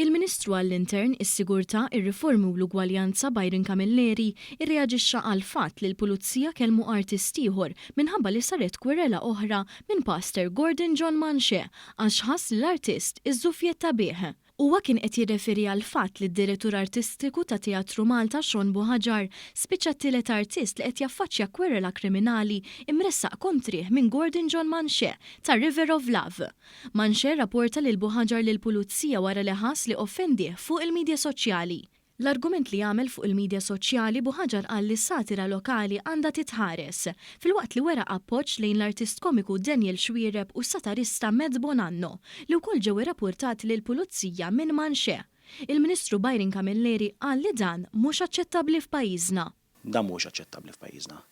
Il-Ministru għall-Intern, is-Sigurtà, ir-Riformi u l-Ugwaljanza Byron Camilleri irreaġixxa għall-fatt li l-Pulizija kellmu artist ieħor minħabba li saret kwerela oħra minn Pastor Gordon John Manche għax ħass li l-artist iżżuffjetta bih. Huwa kien qed jirreferi għall-fatt li d-Direttur Artistiku ta' Teatru Malta Sean Buhagiar spiċċa t-tielet artist li qed jaffaċċja kwerela kriminali imressaq kontrih minn Gordon John Manche ta' River of Love. Manche rrapporta lil Buhagiar lill-Pulizija wara li ħass li offendih fuq il-midja soċjali. L-argument li għamel fuq il-midja soċjali, Buhagiar qal li s-satira lokali għandha titħares, filwaqt li wera appoġġ lejn l-artist komiku Daniel Xuereb u s-satarista Matt Bonanno, li wkoll ġew irrappurtati lill-Pulizija minn Manche. Il-Ministru Byron Camilleri qal li dan mhux aċċettabbli f'pajjiżna. Dan mhuwiex aċċettabbli f'pajjiżna.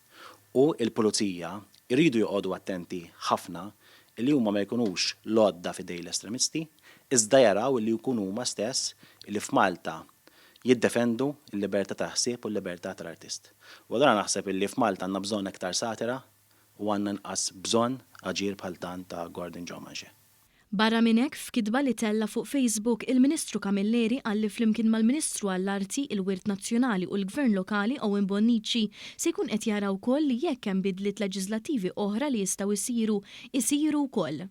U l-Pulizija jridu joqogħdu attenti ħafna li huma ma jkunux l-għodda f'idej l-estremisti, iżda jaraw li jkunu huma stess li f'Malta jiddefendu l-libertà tal-ħsieb u l-libertà tal-artist. U allura naħseb illi f'Malta għandna bżonn iktar satira u għandna inqas bżonn aġir bħal dan ta' Gordon John Manche. Barra minn hekk, f'kitba li tella' fuq Facebook, il-Ministru Camilleri qal li flimkien mal-Ministru għall-Arti, il-Wirt Nazzjonali u l-Gvern Lokali Owen Bonnici se jkun qed jara wkoll li jekk hemm bidliet leġiżlattivi oħra li jistgħu jsiru, isiru wkoll.